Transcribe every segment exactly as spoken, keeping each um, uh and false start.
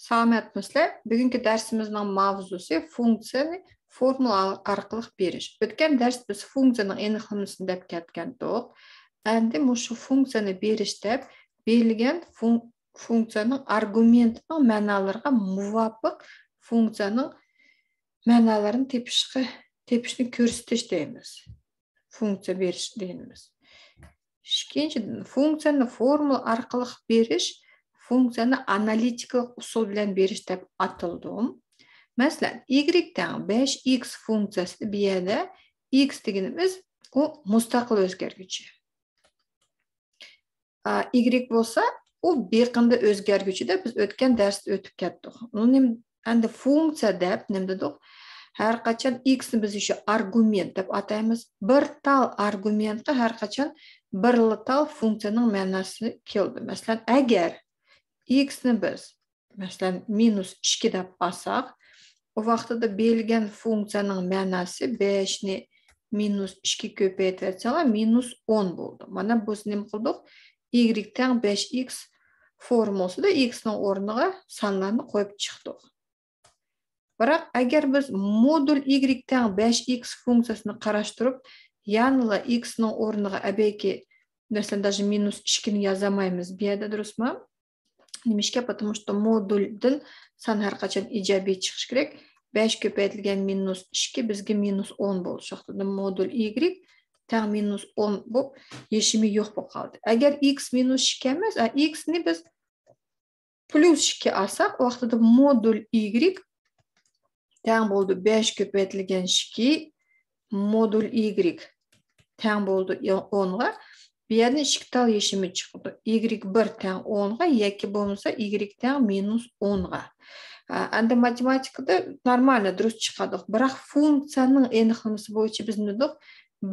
سالامەتمىسىلەر؟ بۈگۈنكى دەرسىمىزنىڭ ماۋزۇسى فۇنكسىيەنى فورمۇلا ئارقىلىق بېرىش. ئۆتكەن دەرس بىز فۇنكسىيەنىڭ ئېنىقلىمىسىنى دەپ كەتكەنتۇق. ئەمدى مۇشۇ فۇنكسىيەنى بېرىش دەپ بېرىلگەن فۇن-، فۇنكسىيەنىڭ ئارگۇمېنتىنىڭ مەنالىرىغا مۇۋاپىق فۇنكسىيەنىڭ مەنالىرىنى تېپىشقا، تېپىشنى كۆرسىتىش دەيمىز. فۇنكسىيە بېرىش دەيمىز. ئىككىنچىدىن، فۇنكسىيەنى فورمۇلا ئارقىلىق بېرىش، فۇنكسىيەنى ئانالىتىكىلىق ئۇسۇل بىلەن بېرىش دەپ ئاتىلىدۇ. مەسىلەن، ئىگرېك تەڭ بەش ئىكس فۇنكسىيەسىدە بۇ يەردە ئىكس دېگىنىمىز ئۇ مۇستەقىل ئۆزگەرگۈچى. ئىگرېك بولسا، ئۇ بېقىندا ئۆزگەرگۈچى دەپ بىز ئۆتكەن دەرستە ئۆتۈپ كەتتۇق. ئۇنى ئەمدى فۇنكسىيە دەپ نېمە دېدۇق؟ ھەر قاچان ئىكسنى بىز شۇ ئارگۇمېنت دەپ ئاتايمىز. بىر تال ئارگۇمېنتقا ھەر قاچان بىرلا تال فۇنكسىيەنىڭ مەناسى كېلىدۇ. مەسىلەن، ئەگەر ئىكسنى بىز، مەسىلەن، مىنۇس ئىككى دەپ ئالساق، ئۇ ۋاقتىدا بېرىلگەن فۇنكسىيەنىڭ مەناسى بەشنى مىنۇس ئىككى كۆپەيتىۋەتسەڭلار، مىنۇس ئون بولىدۇ. مانا بىز نېمە قىلدۇق؟ ئىگرېك تەڭ بەش ئىكس فورمۇلىسىدا ئىكسنىڭ ئورنىغا سانلارنى قويۇپ چىقتۇق. بىراق، ئەگەر بىز مودۇل ئىگرېك تەڭ بەش ئىكس فۇنكسىيەسىنى قاراشتۇرۇپ، يەنىلا ئىكسنىڭ ئورنىغا ئەبەكى، مەسىلەن، داژې مىنۇس ئىككىنى يازالمايمىز بۇ يەردە، دۇرۇسمۇ؟ نېمىشقا؟ پاتىمۇ شۇ مودۇلدىن سان ھەر قاچان ئىجابىي چىقىشى كېرەك. بەش كۆپەيتىلگەن مىنۇس ئىككى بىزگە مىنۇس ئون بولدى. شۇ ۋاقىتتا مودۇل ئىگرېك تەڭ مىنۇس ئون بولۇپ، يېشىمى يوق بولۇپ قالدى. ئەگەر ئىكس مىنۇس ئىككى ئەمەس، ئە، ئىكسنى بىز پلۇس ئىككى ئالساق، ۋاقتىدا مودۇل ئىگرېك تەڭ بولدى بەش كۆپەيتىلگەن ئىككى، مودۇل ئىگرېك تەڭ بولدى ئونغا. بۇ يەردىن ئىككى تال يېشىمى چىقىدۇ. ئىگرېك بىر تەڭ ئونغا ياكى بولمىسا ئىگرېك تەڭ مىنۇس ئونغا. ئە، ئەمدى ماتېماتىكىدا نورمالنى دۇرۇس چىقاردۇق. بىراق فۇنكسىيەنىڭ ئېنىقلىمىسى بويىچە بىز نېمە دېدۇق؟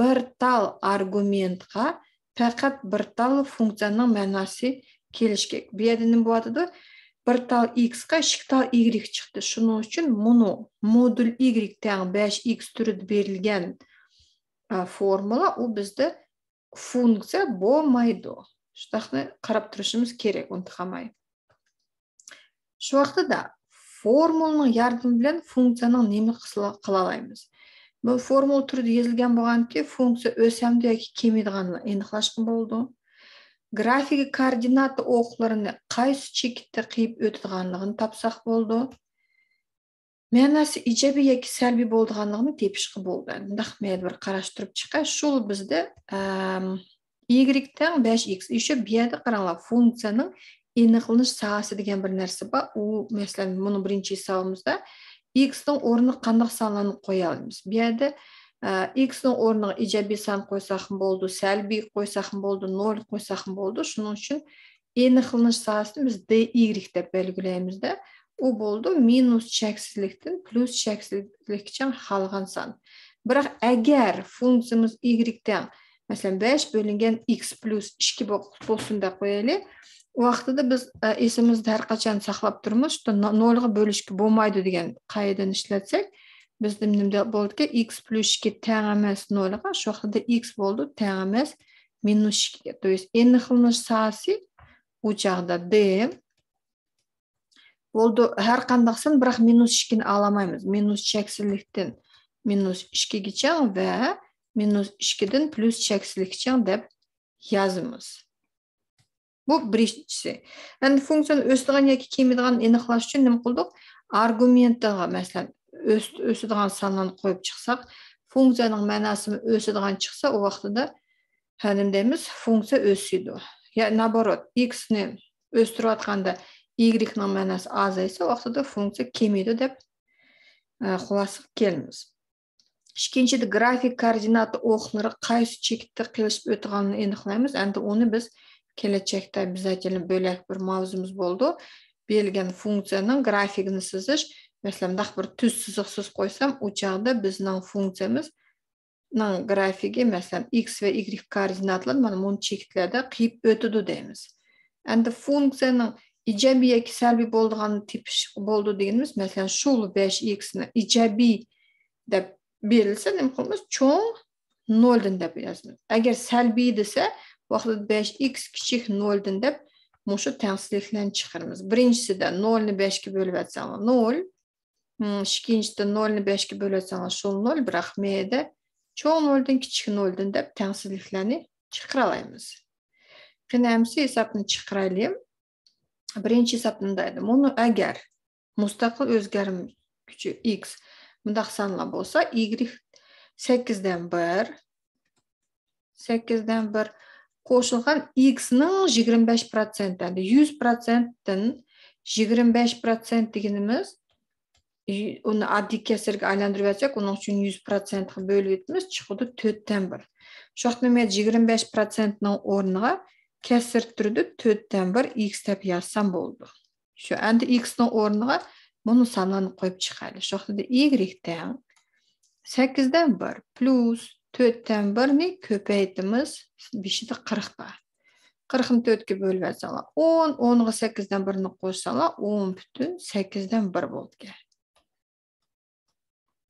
بىر تال ئارگۇمېنتقا پەقەت بىر تال فۇنكسىيەنىڭ مەناسى كېلىشى كېرەك. بۇ يەردە نېمە بولۇۋاتىدۇ؟ بىر تال ئىكسقا ئىككى تال ئىگرېك چىقتى. شۇنىڭ ئۈچۈن مۇنۇ مودۇل ئىگرېك تەڭ بەش ئىكس تۈرىدە بېرىلگەن، ئە، فورمۇلا ئۇ بىزدە فۇنكسىيە بولمايدۇ. شۇنداقنى قاراپ تۇرۇشىمىز كېرەك، ئۇنتۇپ قالماي. شۇ ۋاقتىدا فورمۇلىنىڭ ياردىمى بىلەن فۇنكسىيەنىڭ نېمە قىسىلا-، قىلالايمىز؟ بۇ فورمۇلا تۈرىدە يېزىلگەن بولغاندىكىن، فۇنكسىيە ئۆسەمدۇ ياكى كېمىيىدىغانلىقىنى ئېنىقلاشقا بولىدۇ. گرافىكى كوئوردىنات ئوقلىرىنى قايسى چېكىتتە قىيىپ ئۆتىدىغانلىقىنى تاپساق بولىدۇ. مەناسى ئىجابىي ياكى سەلبىي بولىدىغانلىقىنى تېپىشقا بولىدۇ. مۇنداق مەيلى بىر قاراشتۇرۇپ چىقاي. شۇ بىزدە، ئەم، ئىگرېك تەڭ بەش ئىكس. ئىشۇ بۇ يەردە قاراڭلار، فۇنكسىيەنىڭ ئېنىقلىنىش ساھەسى دېگەن بىر نەرسە بار. ئۇ، مەسىلەن، مۇنۇ بىرىنچى ھېسابىمىزدا ئىكسنىڭ ئورنىغا قانداق سانلارنى قويالايمىز؟ بۇ يەردە، ئە، ئىكسنىڭ ئورنىغا ئىجابىي سان قويساقمۇ بولىدۇ، سەلبىي قويساقمۇ بولىدۇ، نول قويساقمۇ بولىدۇ. شۇنىڭ ئۈچۈن ئېنىقلىنىش ساھەسىنى بىز دې ئىگرېك دەپ بەلگىلەيمىز-دە. ئۇ بولىدۇ مىنۇس چەكسىزلىكتىن پلۇس چەكسىزلىككىچە قالغان سان. بىراق ئەگەر فۇنكسىيىمىز ئىگرېك تەڭ، مەسىلەن، بەش بۆلۈنگەن ئىكس پلۇس ئىككى بو-، بولسۇن دەپ قويايلى. ئۇ ۋاقتىدا بىز، ئە، ئېسىمىزدە ھەر قاچان ساقلاپ تۇرىمىز، شۇ نو-، نولغا بۆلۈشكە بولمايدۇ دېگەن قائىدىنى ئىشلەتسەك، بىزدە نېمە بولىدىكەن؟ ئىكس پلۇس ئىككى تەڭ ئەمەس نولغا، شۇ ۋاقتىدا ئىكس بولىدۇ تەڭ ئەمەس مىنۇس ئىككىگە. То есть ئېنىقلىنىش ساھەسى ئۇ چاغدا دې بولىدۇ، ھەر قانداق سان، بىراق مىنۇس ئىككىنى ئالالمايمىز. مىنۇس چەكسىزلىكتىن مىنۇس ئىككىگىچە ۋە مىنۇس ئىككىدىن پلۇس چەكسىزلىككىچە دەپ يازىمىز. بۇ بىرىنچىسى. ئەمدى فۇنكسىيەنى ئۆسىدىغان ياكى كېمىيىدىغانلىقىنى ئېنىقلاش ئۈچۈن نېمە قىلدۇق؟ ئارگۇمېنتىغا، مەسىلەن، ئۆس-، ئۆسىدىغان سانلارنى قويۇپ چىقساق، فۇنكسىيەنىڭ مەناسىمۇ ئۆسىدىغان چىقسا، ئۇ ۋاقتىدا ھە، نېمە دەيمىز؟ فۇنكسىيە ئۆسىدۇ. يا، наоборот، ئىكسنى ئۆستۈرۈۋاتقاندا ئىگرېكنىڭ مەناسى ئازايسا، ۋاقتىدا فۇنكسىيە كېمىيىدۇ دەپ، ئە، خۇلاسىگە كېلىمىز. ئىككىنچىدە، گرافىك كوئوردىنات ئوقلىرى قايسى چېكىتتە قېلىشىپ ئۆتىدىغانلىقىنى ئېنىقلايمىز. ئەمدى ئۇنى بىز كېلەچەكتە ئوبيازتېلنو بۆلەك بىر ماۋزۇمىز بولىدۇ. بېرىلگەن فۇنكسىيەنىڭ گرافىكىنى سىزىش، مەسىلەن، مۇنداق بىر تۈز سىزىق سىزىپ قويسام، ئۇ چاغدا بىزنىڭ فۇنكسىيەمىز نىڭ گرافىكى، مەسىلەن، ئىكس ۋە ئىگرېك كوئوردىناتلىرىنى مانا مۇنۇ چېكىتلەردە قىيىپ ئۆتىدۇ دەيمىز. ئەمدى فۇنكسىيەنىڭ ئىجابىي ياكى سەلبىي بولىدىغانلىقىنى تېپىش بولىدۇ دېگىنىمىز، مەسىلەن، شۇ بەش ئىكسنى ئىجابىي دەپ بېرىلسە، نېمە قىلىمىز؟ چوڭ نولدىن دەپ يازىمىز. ئەگەر سەلبىي دېسە، ۋاقتىدا بەش ئىكس كىچىك نولدىن دەپ مۇشۇ تەڭسىزلىكلەرنى چىقىرىمىز. بىرىنچىسىدە نولنى بەشكە بۆلۈۋەتسەڭلار نول. ھىم، ئىككىنچىدە نولنى بەشكە بۆلۈۋەتسەڭلار شۇ نول، بىراق مەيدە چوڭ نولدىن كىچىك نولدىن دەپ تەڭسىزلىكلەرنى چىقىرالايمىز. قېنى ئەمسە ھېسابنى چىقىرايلى. بىرىنچى ھېساب مۇندايدى. مۇنۇ ئەگەر مۇستەقىل ئۆزگەرمىگۈچى ئىكس مۇنداق سانلار بولسا، ئىگرېك سەككىزدىن بىر، سەككىزدىن بىر قوشۇلغان ئىكسنىڭ يىگىرمە بەش پىروتسېنت، يەنى يۈز پىروتسېنتتىن يىگىرمە بەش پىروتسېنت دېگىنىمىز، ئۇنى ئاددىي كەسىرگە ئايلاندۇرۇۋەتسەك، ئۇنىڭ ئۈچۈن يۈز پىروتسېنتقا بۆلۈۋېتىمىز، چىقىدۇ تۆتتىن بىر. شۇ ۋاقىتتا مەن يىگىرمە بەش پىروتسېنتنىڭ ئورنىغا كەسىر تۈرىدە تۆتتىن بىر ئىكس دەپ يازسام بولىدۇ. شۇ ئەمدى ئىكسنىڭ ئورنىغا مۇنۇ سانلارنى قويۇپ چىقايلى. شۇ ۋاقىتتا ئىگرېك تەڭ سەككىزدىن بىر پلۇس تۆتتىن بىرنى كۆپەيتىمىز، بېشىدا قىرىق بار. قىرىقنى تۆتكە بۆلۈۋەتسەڭلار ئون، ئونغا سەككىزدىن بىرنى قوشساڭلار ئون پۈتۈن سەككىزدىن بىر بولىدىكەن.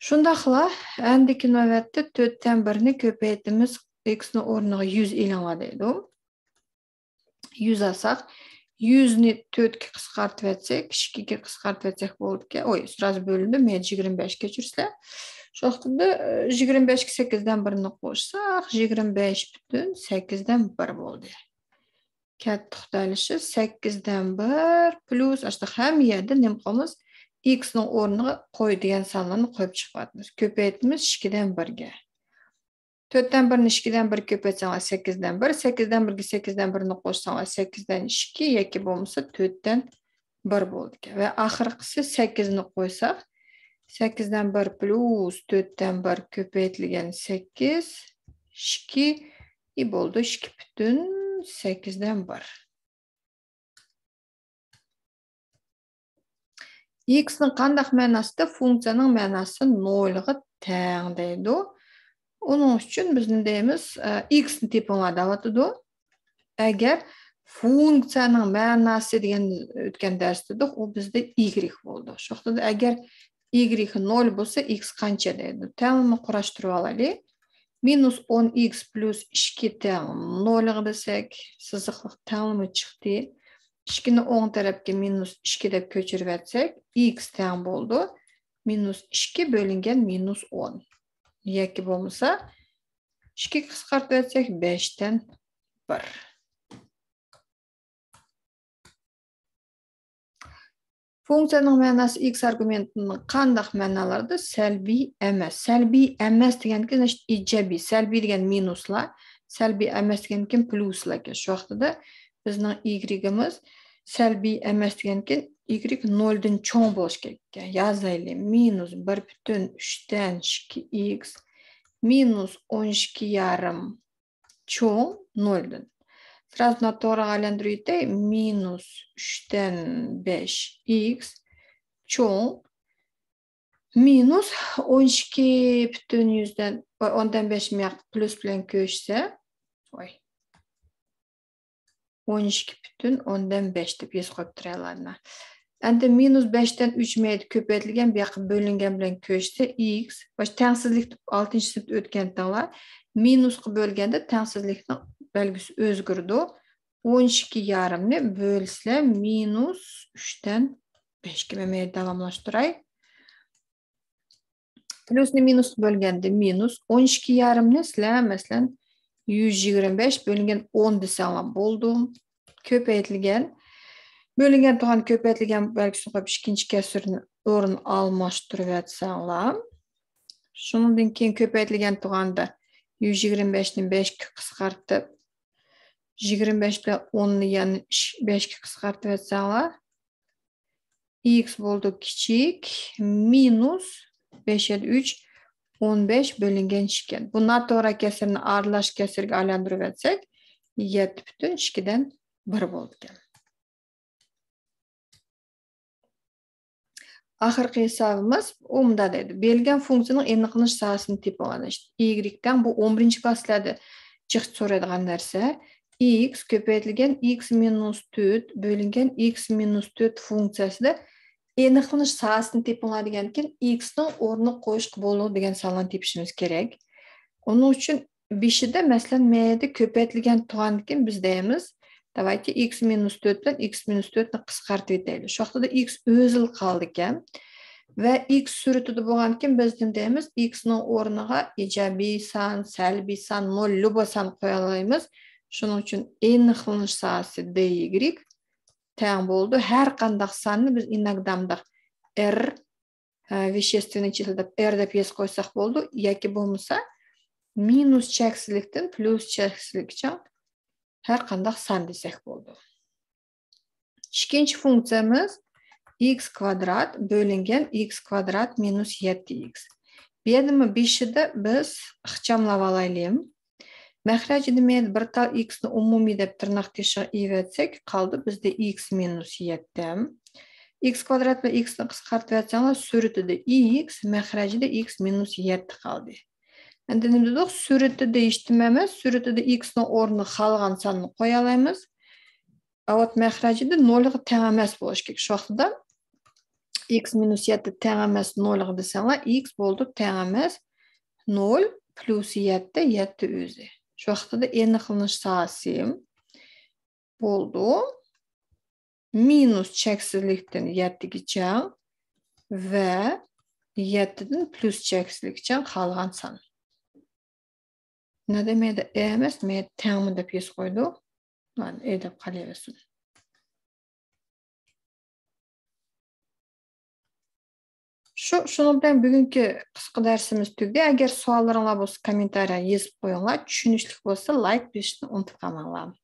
شۇنداقلا ئەندىكى نۆۋەتتە تۆتتىن بىرنى كۆپەيتىمىز، ئىكسنىڭ ئورنىغا يۈز ئېلىڭلار دەيدۇ. يۈز ئالساق، يۈزنى تۆتكە قىسقارتىۋەتسەك، ئىككىگە قىسقارتىۋەتسەك بولىدىكەن. ئوي، سرازا بۆلۈندى، مەيلى يىگىرمە بەش كەچۈرسىلەر. شۇ ۋاقىتتا، ئە، يىگىرمە بەشكە سەككىزدىن بىرنى قوشساق، يىگىرمە بەش پۈتۈن سەككىزدىن بىر بولدى. كەتتۇق دەلىشى سەككىزدىن بىر پلۇس، ئاشتاق ھەممە يەردە نېمە قىلىمىز؟ ئىكسنىڭ ئورنىغا قوي دېگەن سانلارنى قويۇپ چىقىۋاتىمىز. كۆپەيتىمىز ئىككىدىن بىرگە. تۆتتىن بىرنى ئىككىدىن بىر كۆپەيتسەڭلار سەككىزدىن بىر، سەككىزدىن بىرگە سەككىزدىن بىرنى قوشساڭلار سەككىزدىن ئىككى ياكى بولمىسا تۆتتىن بىر بولىدىكەن. ۋە ئاخىرقىسى سەككىزنى قويساق، سەككىزدىن بىر پلۇس تۆتتىن بىر كۆپەيتىلگەن سەككىز، ئىككى، ئى بولدى، ئىككى پۈتۈن سەككىزدىن بىر. ئىكسنىڭ قانداق مەناسىدا؟ فۇنكسىيەنىڭ مەناسى نولغا تەڭ دەيدۇ. ئۇنىڭ ئۈچۈن بىز نېمە دەيمىز؟ ئە، ئىكسنى تېپىڭلار دەۋاتىدۇ. ئەگەر فۇنكسىيەنىڭ مەناسى دېگەن ئۆتكەن دەرستە دېدۇق، ئۇ بىزدە ئىگرېك بولىدۇ. شۇ ۋاقىتتا ئەگەر ئىگرېك نول بولسا، ئىكس قانچە دەيدۇ؟ تەڭلىمە قۇراشتۇرۇۋالايلى. مىنۇس ئون ئىكس پلۇس ئىككى تەڭ نولغا دېسەك، سىزىقلىق تەڭلىمە چىقتى. ئىككىنى ئوڭ تەرەپكە مىنۇس ئىككى دەپ كۆچۈرۈۋەتسەك، ئىكس تەڭ بولىدۇ مىنۇس ئىككى بۆلۈنگەن مىنۇس ئون. ياكى بولمىسا، ئىككىگە قىسقارتىۋەتسەك، بەشتىن بىر. فۇنكسىيەنىڭ مەناسى ئىكس ئارگۇمېنتىنىڭ قانداق مەنالاردا؟ سەلبىي ئەمەس. سەلبىي ئەمەس دېگەنكىن، ئىجابىي. سەلبىي دېگەن مىنۇسلار، سەلبىي ئەمەس دېگەنكىن پلۇسلار ئىكەن. شۇ ۋاقتىدا بىزنىڭ ئىگرېكىمىز سەلبىي ئەمەس دېگەنكىن، ئىگرېك نولدىن چوڭ بولۇشى كېرەك ئىكەن. يازايلى. مىنۇس بىر پۈتۈن ئۈچتىن ئىككى ئىكس مىنۇس ئون ئىككى يارىم چوڭ نولدىن. سرازۇ ناتوغرىغا ئايلاندۇرۇۋېتەي. مىنۇس ئۈچتىن بەش ئىكس چوڭ مىنۇس ئون ئىككى پۈتۈن يۈزدىن، ئوندىن بەش مۇياق پلۇس بىلەن كۆچسە، ۋاي. ئون ئىككى پۈتۈن ئوندىن بەش دەپ يېزىپ قويۇپ تۇرايلى. ئەمدى مىنۇس بەشتىن ئۈچ مەيدە كۆپەيتىلگەن، بۇ ياققا بۆلۈنگەن بىلەن كۆچسە، ئىكس، باش تەڭسىزلىك دەپ ئالتىنچى سىنىپتا ئۆتكەنتىڭلار، مىنۇسقا بۆلگەندە تەڭسىزلىكنىڭ بەلگىسى ئۆزگىرىدۇ. ئون ئىككى يارىمنى بۆلسىلە مىنۇس ئۈچتىن بەشكە مەن مەيدە داۋاملاشتۇراي. پلۇسنى مىنۇسقا بۆلگەندە مىنۇس ئون ئىككى يارىمنى سىلەر، مەسىلەن، يۈز يىگىرمە بەش بۆلۈنگەن ئون دېسەڭلار بولىدۇ. كۆپەيتىلگەن، بۆلۈنگەن تۇغان كۆپەيتىلگەن بەلگىسىنى قويۇپ، ئىككىنچى كەسىرنى ئورۇن ئالماشتۇرۇۋەتسەڭلار. شۇنىڭدىن كېيىن كۆپەيتىلگەن تۇغاندا يۈز يىگىرمە بەشنى بەشكە قىسقارتىپ، يىگىرمە بەش بىلەن ئوننى يەنە بەشكە قىسقارتىۋەتسەڭلار، ئىكس بولىدۇ كىچىك مىنۇس بەش يەتتە ئۈچ، ئون بەش بۆلۈنگەن ئىككى ئىكەن. بۇ ناتوغرا كەسىرنى ئارىلاش كەسىرگە ئايلاندۇرۇۋەتسەك، يەتتە پۈتۈن ئىككىدىن بىر بولىدىكەن. ئاخىرقى ھېسابىمىز، ئۇ مۇنداق دەيدۇ. بېرىلگەن فۇنكسىيەنىڭ ئېنىقلىنىش ساھەسىنى تېپىڭلار. ئىگرېك تەڭ، بۇ ئون بىرىنچى كىلاسلاردا جىق سورايدىغان نەرسە. ئىكس كۆپەيتىلگەن ئىكس مىنۇس تۆت بۆلۈنگەن ئىكس مىنۇس تۆت فۇنكسىيەسىدە ئېنىقلىنىش ساھەسىنى تېپىڭلار دېگەنكىن، ئىكسنىڭ ئورنىغا قويۇشقا بولىدۇ دېگەن سانلارنى تېپىشىمىز كېرەك. ئۇنىڭ ئۈچۈن بېشىدا، مەسىلەن، مەيدە كۆپەيتىلگەن تۇغاندىكىن بىز دەيمىز، Давайте x مىنۇس تۆت بىلەن x مىنۇس تۆتنى قىسقارتىۋېتەيلى. شۇ ۋاقتىدا x ئۆزىلا قالىدىكەن. ۋە x سۈرىتىدە بولغاندىكىن بىز نېمە دەيمىز؟ x نىڭ ئورنىغا ئىجابىي سان، سەلبىي سان، نول، لۇبا سان قويالايمىز. شۇنىڭ ئۈچۈن ئېنىقلىنىش ساھەسى dy تەڭ بولىدۇ. ھەر قانداق ساننى بىز ئىناگدا مۇنداق r، ۋېشېستۋېننىي چىسلو دەپ، r دەپ يېزىپ قويساق بولىدۇ. ياكى بولمىسا مىنۇس چەكسىزلىكتىن پلۇس چەكسىزلىككىچە ھەر قانداق سان دېسەك بولىدۇ. ئىككىنچى فۇنكسىيەمىز x كۋادرات بۆلۈنگەن x كۋادرات مىنۇس يەتتە x. بۇ يەردىمۇ بېشىدا بىز ئىخچاملاۋالايلى. مەخرەجدە مەيلى بىر تال x نى ئومۇمىي دەپ تىرناق تېشىغا ئېلىۋەتسەك، قالدى بىزدە x مىنۇس يەتتە. x كۋادرات بىلەن x نى قىسقارتىۋەتسەڭلار، سۈرىتىدە x، مەخرەجدە x مىنۇس يەتتە قالدى. ئەمدى نېمە دېدۇق؟ سۈرىتىدە ھېچنېمە ئەمەس، سۈرىتىدە x نىڭ ئورنىغا خالىغان ساننى قويالايمىز. ئاۋات مەخرەجدە نولغا تەڭ ئەمەس بولۇشى كېرەك. شۇ ۋاقتىدا x مىنۇس يەتتە تەڭ ئەمەس نولغا دېسەڭلار، x بولىدۇ تەڭ ئەمەس نول پلۇس يەتتە، يەتتە ئۆزى. شۇ ۋاقتىدا ئېنىقلىنىش ساھەسى بولىدۇ مىنۇس چەكسىزلىكتىن يەتتىگىچە ۋە يەتتىدىن پلۇس چەكسىزلىككىچە قالغان سان. نەدە مەيدە ئە ئەمەس، مەيدە تەڭمۇ دەپ يېزىپ قويدۇ. مانا ئە دەپ قالىۋەرسۇن. شۇ، شۇنىڭ بىلەن بۈگۈنكى قىسقا دەرسىمىز تۈگىدى. ئەگەر سوئاللىرىڭلار بولسا، كوممېنتارىيە يېزىپ قويۇڭلار. چۈشىنىشلىك بولسا، لايك بېسىشنى ئۇنتۇپ قالماڭلار.